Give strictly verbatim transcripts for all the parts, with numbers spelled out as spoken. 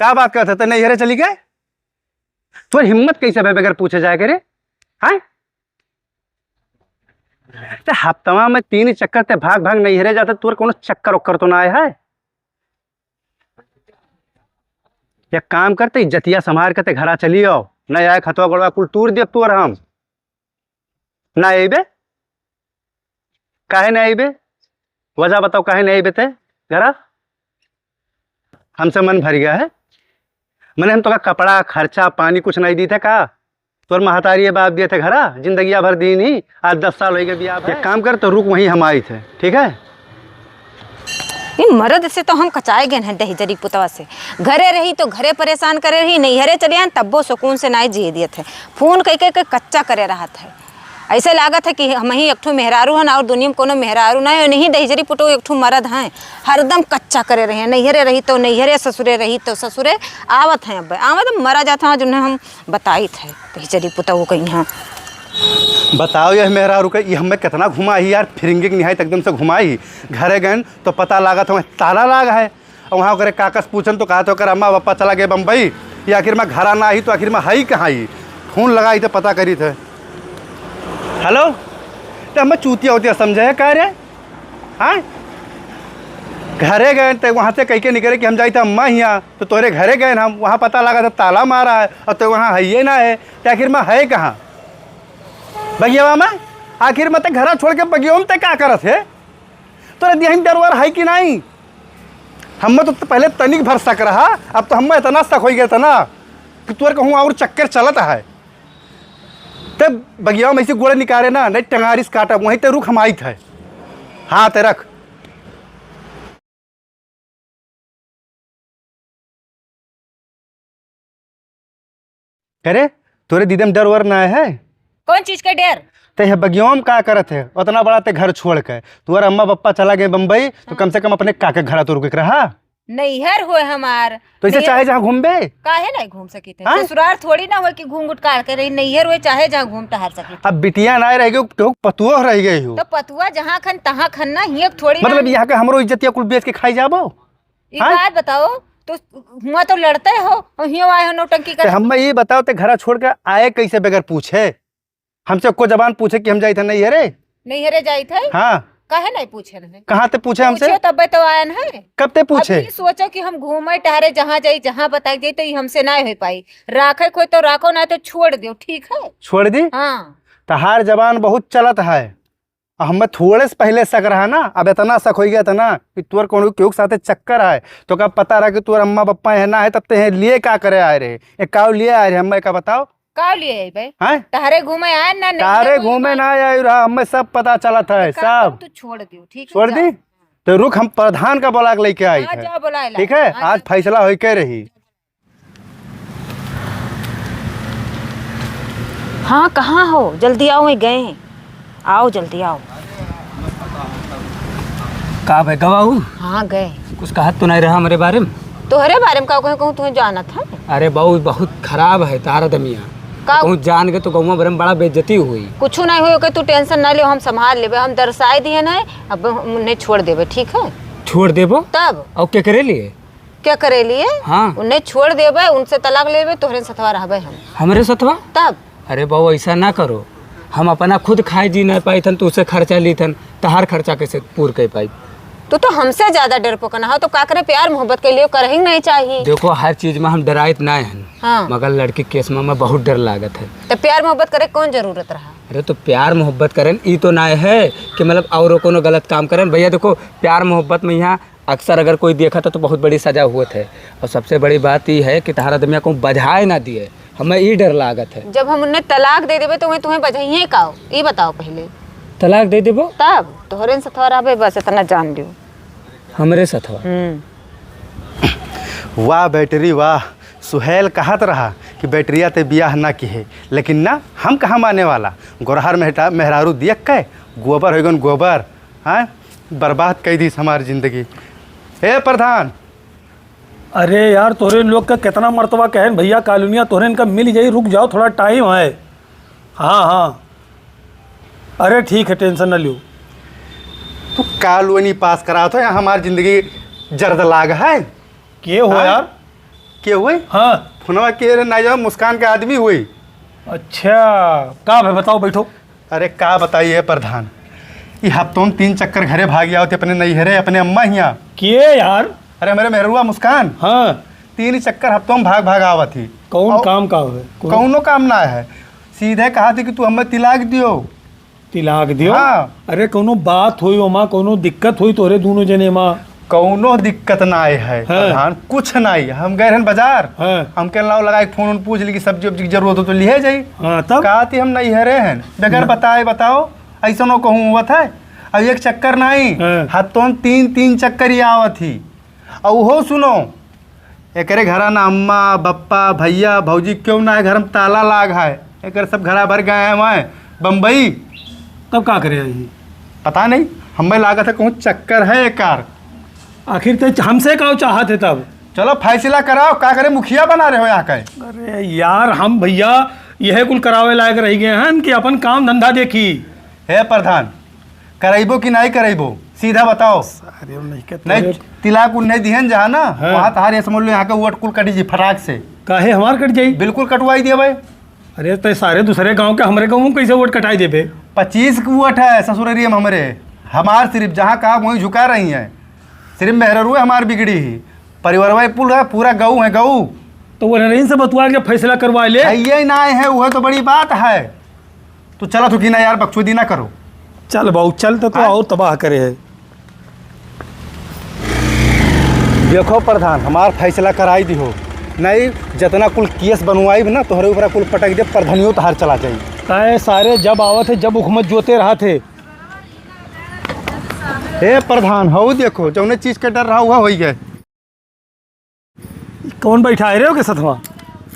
का बात करत है? ते नैहरे चली गए? तोर हिम्मत कैसे भे बगैर पूछे जाए के रे? हैं? ते हफ्तवा में तीन चक्कर ते भाग भाग नैहरे जाते, तोर कोनो चक्कर ओक्कर तो ना आए है? एक काम करते, इज्जतिया संभार के ते घरा चली आओ, नहीं आए खतवा गोड़वा कुल तूर देब तोर हम। ना अइबे? काहे ना अइबे? वजह बताओ, काहे ना अइबे ते घरा? हमसे मन भर गया है। मने हम तोका कपड़ा, खर्चा, पानी कुछ नहीं दी थे का? तोर महतारी बाप दिए थे घरा, जिंदगिया भर दीन ही, आज दस साल होइ गए बियाह भर। एक काम कर, तो रुक, वहीं हम आई थे, ठीक है? ई मरद से तो हम कचाए गए हैं, दहिजरी पुतवा से। घरे रही तो घरे परेशान करे रही, नैहरे चले आन तब्बो सुकून से नाई जिए दिए थे। फोन कह कह के कच्चा करे रहत है। ऐसे लागत है कि हम ही एक ठो मेहरारू हन और दुनिया में कोनो मेहरारू ना है, नहीं दहिजरी पुतवा एक ठो मरद हैं, हरदम कच्चा करे रहे हैं, नैहरे रही तो नैहरे, ससुरे रही तो ससुरे। आवत हैं, अब आवत, मरा जात हैं, जिन्हें हम बताइत है, दहिजरी पुतवा कहीं। बताओ, यह मेहरारू के, ये हमें कितना घुमाई यार, फिरिंगे के निहायत एकदम से घुमाई। घरे गए तो पता लागत है, वहाँ ताला लाग है। और वहाँ ओकरे काकस पूछन तो कहा तो ओकर अम्मा पापा चला गए बम्बई, ये आखिर में घरा ना आई तो आखिर में हई कहाँ ही? फोन लगाई तो पता करी थे। हेलो, तो हमें चूतिया उतिया समझे है का रे? हाँ, घरे गए तो वहाँ से कह के निकले कि हम जाई थे अम्मा हियाँ, तो तोरे घरे गए हम, वहाँ पता लगा था ताला मारा है और तो वहाँ हइये ना है, तो आखिर में है कहाँ? बगियावा में? आखिर में ते घरा छोड़ के बगियावा में ते का करत है? तोरे दिहन डरवर है कि नहीं? हमें तो पहले तनिक भर शक रहा, अब तो हमें इतना शक होइ गया था ना कि तोर कहूँ और चक्कर चलत है। ते बगियावा में से गोड़ निकाले ना, नहीं टंगारिस काटब, वहीं ते रुक हम आइत है। हाँ, ते रख। अरे, तोरे दीदे में डर वर ना है? कौन चीज के डर? ते है बगियों में का करत है? उतना बड़ा ते घर छोड़ के, तोर अम्मा पप्पा चला गए बम्बई, तो हाँ। कम से कम अपने काके घरा तो रुके के रहा। नैहर होए हमार। तो इसे नैहर चाहे जहाँ घूमबे। काहे नहीं घूम सकी थे? हाँ? ससुराल थोड़ी ना होए कि घूंघट काढ़ के रही, नैहर होए चाहे जहाँ घूम टहर सकी थे। अब बिटिया ना रह गई, केहू पतुआ रह गई हो। तो पतुआ जहाँ खन तहाँ खन ना, हियाँ थोड़ी ना मतलब है। यहाँ के हमरो इज्जतिया कुल बेच के खाई जाबो? ई हाँ? बात बताओ, तो हुआँ तो लड़ते हो और हियों आए हो नौटंकी ते कर। हमें ई बताओ, ते घरा छोड़ के आए कैसे बगैर पूछे? हमसे एको जबान पूछे कि हम जाइत है नैहरे? नैहरे जाइत है? हाँ। काहे नहीं पूछे रहे? कहाँ ते पूछे हमसे? पूछे तबे तो आयन है। कब ते पूछे? अब ई सोचो कि हम घूमे टहरे, जहाँ जाई, जहाँ बताई जाई, तो ई हमसे नहीं हो पाई। राखे कोई तो राखो, ना तो छोड़ दियो, ठीक है? छोड़ दी? हाँ। तहार जबान बहुत चलत है। आ हमें थोड़े से पहले शक रहा ना, अब इतना शक होइ गया था ना कि तोर कोनो केहू के साथे चक्कर है, तो का पता रहा कि तोर अम्मा पप्पा है ना है, तब ते हैं लिए का करे आए रहे, ये काऊ लिए आए रहे, हमें का बताओ? काऊ लिए आए बे? हैं? तहरे घूमे आए ना, नहीं तारे तो घूमे ना आए रहा, हमें सब पता चलत है, तो का सब। तू छोड़ दियो, ठीक है, छोड़ जा। दी? तो रुक, हम प्रधान का बुला के लेके आई हाँ, थे। जाओ बुलाए ला। ठीक है, हाँ, आज जा। फैसला होई के रही। हाँ, कहाँ हो? जल्दी आओ, वहीं गए हैं। आओ, जल्दी आओ। का भाई, गवा हूँ? हाँ, गए। कुछ कहत तो नहीं रहा हमरे बारे में? तोहरे बारे में का कहूँ, कहूँ तुम्हें जानत है? अरे बाबू, बहुत खराब है तारा दमिया। का? कहूँ जान के तो गौवा भरे में बड़ा बेइज्जती हुई। कुछ नहीं हुई, ओके तू tension ना लियो, हम संभाल लेबे, हम दरसाए दिए ना, अब हम उन्हें छोड़ देबे, ठीक है? छोड़ देबो? तब? और क्या करे लिए? क्या करे लिए? हाँ। उन्हें छोड़ देबे, उनसे तलाक लेबे, तोहरे सथवा रहबे हम। हमरे सथवा? तब? अरे बाबू, ऐसा ना करो। हम अपना खुद खाए जी नहीं पाई थन, तो उसे खर्चा ली थन, तहार खर्चा कैसे पूर कर पाई? तू तो हमसे ज्यादा डरपोकना हो, तो का करे, प्यार मोहब्बत के लिए करही नहीं चाहिए। देखो, हर चीज में हम डराइत ना हन, हाँ। मगर लड़की केस में हमें बहुत डर लागत है। तो प्यार मोहब्बत करे कौन जरूरत रहा? अरे, तो प्यार मोहब्बत करें, ई तो ना है कि मतलब और कोनो गलत काम करें। भैया, देखो, प्यार मोहब्बत में यहाँ अक्सर अगर कोई देखा तो, तो बहुत बड़ी सजा हुआ थे। और सबसे बड़ी बात ई है कि तहारा दमिया को बजाए ना दिए, हमें ई डर लागत है। जब हम उन्हें तलाक दे देबे तो वहीं तुम्हें बजाइए का हो? ई बताओ पहले। तलाक दे देबो? तब तोहरे सथवा रहबे, बस इतना जान लियो। हमरे सथवा? हम्म। वाह बैटरी वाह, सुहेल कहत रहा कि बैटरिया ते बियाह ना किहे, लेकिन ना, हम कहाँ माने वाला। गोरहर मेहटा-, मेहरारू दियक के गोबर हो गन गोबर, हाँ, बर्बाद कर दीस हमार जिंदगी। ए प्रधान, अरे यार, तोहरे लोग का कितना मर्तबा कहन, भैया, कालुनिया तोहरे इनका मिल जाई, रुक जाओ, थोड़ा टाइम है। हाँ, हाँ, अरे ठीक है, tension ना लियो। तू कालुनी पास करात हो या हमार जिंदगी जर्द लाग है? के हो हाँ? यार? के हुई? हाँ। फोनवा के रे, ना जाओ, मुस्कान के आदमी हुई। अच्छा, का भे, बताओ, बैठो। अरे, का बताई ए प्रधान, ई हफ्तों में तीन चक्कर घरे भाग आवत ही अपने नैहरे, अपने अम्मा हियाँ। के यार? अरे, हमरे मेहरुआ मुस्कान। हाँ। तीन चक्कर हफ्तों में भाग भाग आवत ही। कौन और काम का हुए? कौन? कौनो काम ना है, सीधे कहा थी कि तू हमें तिलाक दियो। तिलाक दियो? हाँ। अरे, कौनो बात होई ओमा, कौनो दिक्कत होई तोहरे दूनो जने मा? कौनो दिक्कत ना आए है हाँ। प्रधान, कुछ ना आए। हम गए रहन बाजार, हाँ। हमके नाव लगाए के फोन उन पूछ ली कि सब्जी उब्जी की जरूरत हो तो लिहे जाई। हाँ, तब? कहा थी हम नैहरे हैं, बगैर ना। बताए बताओ, ऐसा नो कहूँ हुआ था। अब एक चक्कर नहीं, हाँ। हफ्तों तीन तीन चक्कर ही आवत ही। और वो सुनो, एकरे घरा ना अम्मा, बप्पा, भैया, भौजी क्यों ना है, घर में ताला लाग है। एकर सब घरा भर गए हैं वहाँ बम्बई। तब का करे आई? पता नहीं, हमें लागत है कहूँ चक्कर है एकार। आखिर ते हमसे का चाहत है तब? चलो फैसला कराओ, का करे मुखिया बना रहे हो यहाँ का? अरे यार, हम भैया यह कुल करावे लायक रह गए हैं कि अपन काम धंधा देखी। हे प्रधान, करैबो कि नाई करैबो, सीधा बताओ। सारे नहीं के नहीं, तोरे तिलाक उन्हें दिहन जहाँ ना, हाँ। वहाँ तहार ये समझ लो यहाँ के वोट कुल कटी जी फटाक से। काहे हमार कट जाई? बिल्कुल कटवाई दिया भाई। अरे तो सारे दूसरे गांव के हमरे गांव में कैसे वोट कटाई देबे? पच्चीस के वोट है ससुररिया में हमरे, हमार सिर्फ जहाँ कहा वहीं झुका रही है। सिर्फ मेहररुए हमार बिगड़ी ही, परिवारवा पुल है, पूरा गऊ है गऊ। तो वो नहीं से बतुआ के फैसला करवा ले। है ये ना है, वह तो बड़ी बात है। तू चला तो की ना यार, बकचोदी ना करो। चल बाऊ, चल तो, तो हाँ? और तबाह करे है। देखो प्रधान, हमार फैसला कराई दिहो, नहीं जितना कुल केस बनवाई ना तोहरे ऊपर कुल पटक दे, प्रधानियों तहार चला जाई। काहे सारे जब आवत है, जब उखमत जोते रहत है। हे प्रधान, हऊ देखो, जौने चीज के डर रहा हुआ होई गए। कौन बैठा है रे ओके सथवा?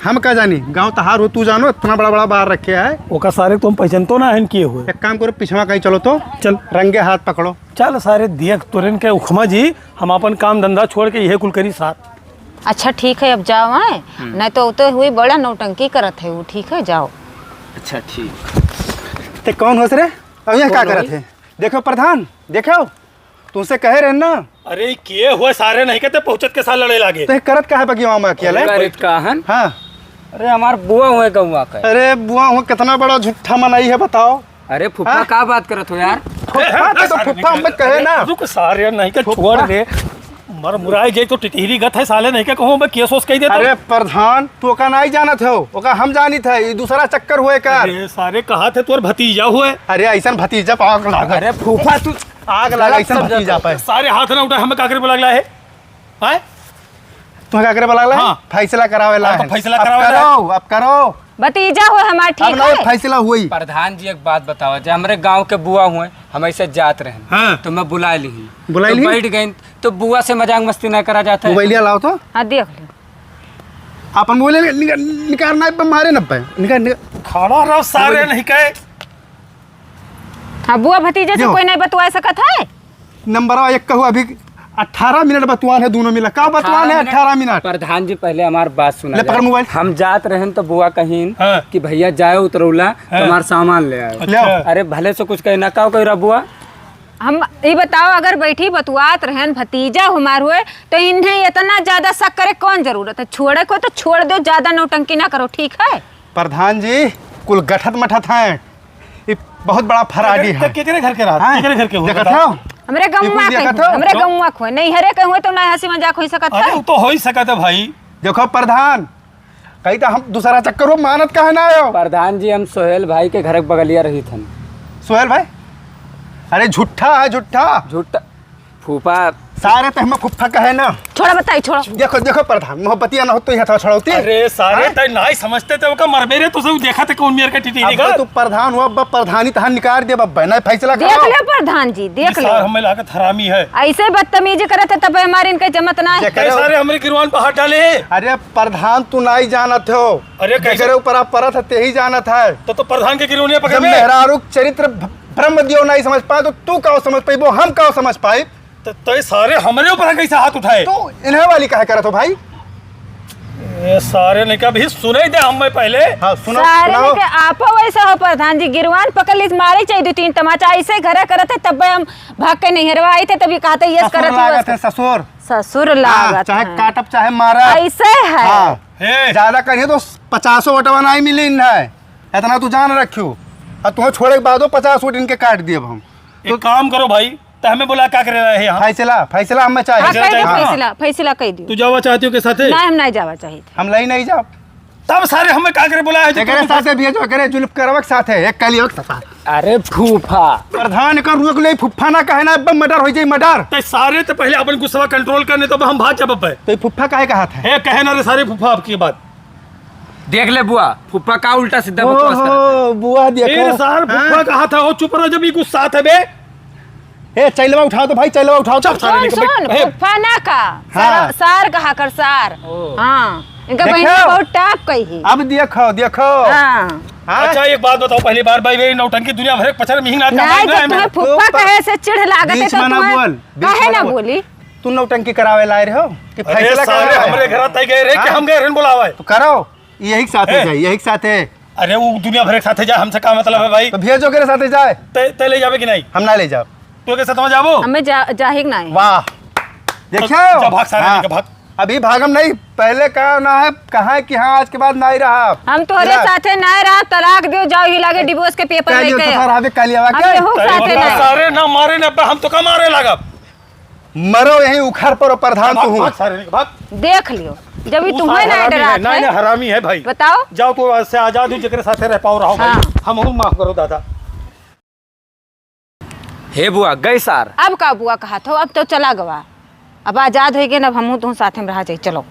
हम का जानी, गांव तहार हो, तू जानो, इतना बड़ा बड़ा बार रखे है। ओका सारे तुम पहचानतो ना है, के हुए? एक काम करो, पिछवा कहीं चलो तो, चल। रंगे हाथ पकड़ो। चल सारे, देख तोरेन के उखमा जी, हम अपन काम धंधा छोड़ के यह कुल करी साथ। अच्छा ठीक है, अब जाओ, हैं? हम्म। नहीं तो उते हुई बड़ा नौटंकी करत है वो, ठीक है, जाओ। अच्छा ठीक। ते कौन होस रे? अब यहाँ का कौन करत होई? है? देखो प्रधान, देखो, तुमसे कहे रहे ना। अरे, के हुए सारे नहीं कहते, पहुंचत के साथ लड़े लागे। तो ये करत का है बगिया में अकेले? करत का हन? हाँ। अरे, हमार बुआ हुए गौवा का। अरे, बुआ हुए, कितना बड़ा झूठा मनई है, बताओ। अरे, फूफा, हाँ? का बात करत हो यार? फूफा, ए, तो, तो सारे फूफा नहीं हमें कहते। कहे ना। रुक, सारे नहीं के फूफा। छोड़ दे। मर मुराई जाई तो टिटहिरी गत है, साले नहीं के कहूँ, मैं केस ओस कही देता। अरे, प्रधान, तू ओका नहीं जानत हो, ओका हम जानित है, ये दूसरा चक्कर हुए का। अरे, सारे कहा थे तोर भतीजा हुए। अरे, ऐसन भतीजा पाक लाग। अरे, फूफा, तू आग लाग, गलत ऐसन समझत भतीजा हो। पाए। सारे हाथ ना उठाए, हमें का करे बोला है? हैं? तुम्हें का करे बोला है? हाँ। फैसला करावे ला हाँ, तो है। फैसला अब करावे ला है। करो, अब करो। भतीजा हो हमार, अब ठीक ना है? फैसला हुई। प्रधान जी, एक बात बताओ, जे हमरे गांव के बुआ हुए, हम ऐसे जात रहन, हाँ। तो मैं बुला ली। बुलाई तो ली? बैठ गई, तो बुआ से मजाक मस्ती ना करा जाता है। मोबाइलिया लाओ तो। हाँ, देख लो। अपन मोबाइल निकाल, निकाल ना, पे मारे ना पे। निकाल, निकाल। खड़ा रहो, सारे मोबाइल। नहीं कहे। हाँ, बुआ भतीजे से देखो। कोई नहीं बतवा सकत है? नंबरवा एक कहू, अभी अठारह मिनट बतवान है दोनों मिला। का बतवान है अठारह मिनट? अठारह मिनट। प्रधान जी, पहले हमार बात सुना ले, जाए। पकड़ मोबाइल। हम जात रहन तो बुआ कहीन हाँ। कि भैया जाए उतरौला, तो हाँ। हमार सामान ले आए। ले आओ। अच्छा। अरे, भले से कुछ कहे ना, का कही रहा बुआ? हम ई बताओ, अगर बैठी बतुआत रहन, भतीजा हमार हुए, तो इन्हें इतना ज्यादा शक करे कौन जरूरत है? छोड़े को तो छोड़ दो, ज्यादा नौटंकी ना करो, ठीक है? प्रधान जी, कुल गठत मठत हैं। ई बहुत बड़ा फराडी है। केकरे घर के रहा? हाँ? केकरे घर के हो देखत बताओ? हो? हमरे ई कुल गौवा के देखत हुए, हो? हमरे गौ- गौवा के हुए। नहीं हरे के हुए तो ना हंसी मजाक हो सकत अरे, है। वो तो हो ही सकत है भाई। देखो प्रधान, कही तो हम दूसरा चक्कर हो, मानत काहे ना आयो? प्रधान जी, हम सोहेल भाई के घर के बगलिया रही थन। सोहेल भाई? अरे झूठा है, झूठा। झूठा। फूफा। सारे ते हमें फूफा कहे ना। छोड़ा बताई, छोड़ा। देखो, देखो प्रधान, मोहब्बतिया ना हो तो यहाँ था छोड़ौती। अरे सारे हाँ? तय नाई समझते थे, ओका मरबे रे, तो सब देखा थे कौन मेर का टीटी अब निकाल। तू प्रधान हुआ, अब प्रधानी तहां निकाल दे, अब नहीं फैसला देख करो। ले प्रधान जी, देख ये ले। सार हमें लागत हरामी है। ऐसे बदतमीजी करत है, तब हमारे इनके जमत ना है। देख तय लो। सारे हमरे गिरवान पर हाथ डाले। अरे प्रधान, तू नाई जानत हो। अरे, कैसे? जेकरे ऊपर आप परत है, तेही जानत है। तो, तो प्रधान के गिरौनिया जब पकड़बे? मेहरारू के चरित्र भ-, ब्रह्म दियो नाई समझ पाए, तो तू का समझ पाइबो, हम का समझ पाइब? तो, तो ये सारे हमरे ऊपर कैसे हाथ उठाए? तो इन्हें वाली काहे करत हो भाई? ये सारे ने क्या भी सुनाई दे हमें पहले। हाँ, सुनो, सारे सुनाओ। ने के आपो वैसे हो प्रधान जी, गिरवान पकड़ लीस, मारे चाहिए दो तीन तमाचा, ऐसे घरे करत है, तब हम भाग के नैहरवा आई थे, तभी कहते ये ससुर करत लागत हुआ। है, ससुर। ससुर हाँ, लागत चाहे है। काटब, चाहे मारब। ऐसे है। हाँ। हे। ज्यादा करिए तो पचासो वोटवा नाहीं मिली इन्हें। इतना तू जान रखियो। अब तुम्हें छोड़े के बादो पचास वोट इनके काट दिए अब हम। एक काम करो भाई, तो हमें बोला का करे रहे हैं हम? फैसला, फैसला हमें चाहिए। हाँ, फैसला कह दो चाहिए। फैसला, फैसला कह दो। तू जावा चाहती हो के साथे? नहीं, हम नहीं जावा चाहिए। हम लई नहीं जाब। तब सारे हमें का करे बोला है जो एकरे तू साथे भेजो, एकरे जुल्फ करवा के साथे, एक कलियो के साथ। अरे फूफा। प्रधान का रोक ले, फूफा ना कहे ना, अब मर्डर हो जाई, मर्डर। ते सारे तो पहले अपन गुस्सा कंट्रोल करने, तो हम भाग जाब अब। तो ये फूफा काहे कहा था? हे, कहे ना रे सारे फूफा आपकी बात। देख ले बुआ, फूफा का उल्टा सीधा बकवास करत है। ओहो, बुआ देखो। ए रे सार, फूफा हाँ? कहा था, हो चुप रहो, जब ये गुस्सा था बे। ए, चैलवा उठाओ तो भाई, चैलवा उठाओ तो। सुन, सुन, ए। फूफा ना का, हाँ। सार, सार कहा कर, सार। ओ। हाँ, इनका देखो। बहिनिया बहुत टाप कही है। अब देखो, देखो। हाँ। हाँ? अच्छा, एक बात बताओ, पहली बार भाई, भाई, नौटंकी दुनिया भर के पचर में ही ना नहीं, कमाई तो ना, तुम्हें मैं फूफा तो कहे से चिढ़ लागत है, बीच तो में ना तुम्हें बोल, बीच काहे में ना ना बोल। बोली? तू नौटंकी करावे लाए रहे हो कि अरे फैसला सारे करावे? हमरे घर तय गए रहे कि हाँ? हम गए रहन बुलावे। तो करो, यही के साथे ए। जाए, यही के साथे। अरे वो दुनिया भर के साथे जाए, हमसे का मतलब है भाई? तो भेजो के साथे जाए। ते, ते ले जावे कि नहीं? हम ना ले जाओ। तो के साथ में जाबो? हमें जा, जाहिक नहीं। वाह। देखो। जा भाग सारे हाँ। लेके भाग। अभी भागम नहीं, पहले का ना है, कहा है कि हाँ आज के बाद ना ही रहा। हम तोहरे ना। साथे ना रहा, तलाक दियो, जाओ ही लागे डिवोर्स के पेपर कह दियो लेके। तो सारा हमें कह लिया हम वाकई। यहू तय साथे बता ना। सारे ना मारे ना, हम तो का मारे लागब। मरो यहीं उखड़ परो प्रधान भाग, तू हूँ। भाग सारे, भाग। देख लियो, जब ये तू तुम्हें सारे ना हरामी है, डरात नहीं, है। नहीं, हरामी है भाई। बताओ। जाओ तू आज से आजाद हो, जेकरे साथे रह पाओ रहो भाई। हाँ। हम हूँ माफ करो दादा। हे बुआ, गए सार। अब का बुआ कहा थो, अब तो चला गवा। अब आजाद हो गए, अब हमहू तुम साथे में रहा जाई, चलो।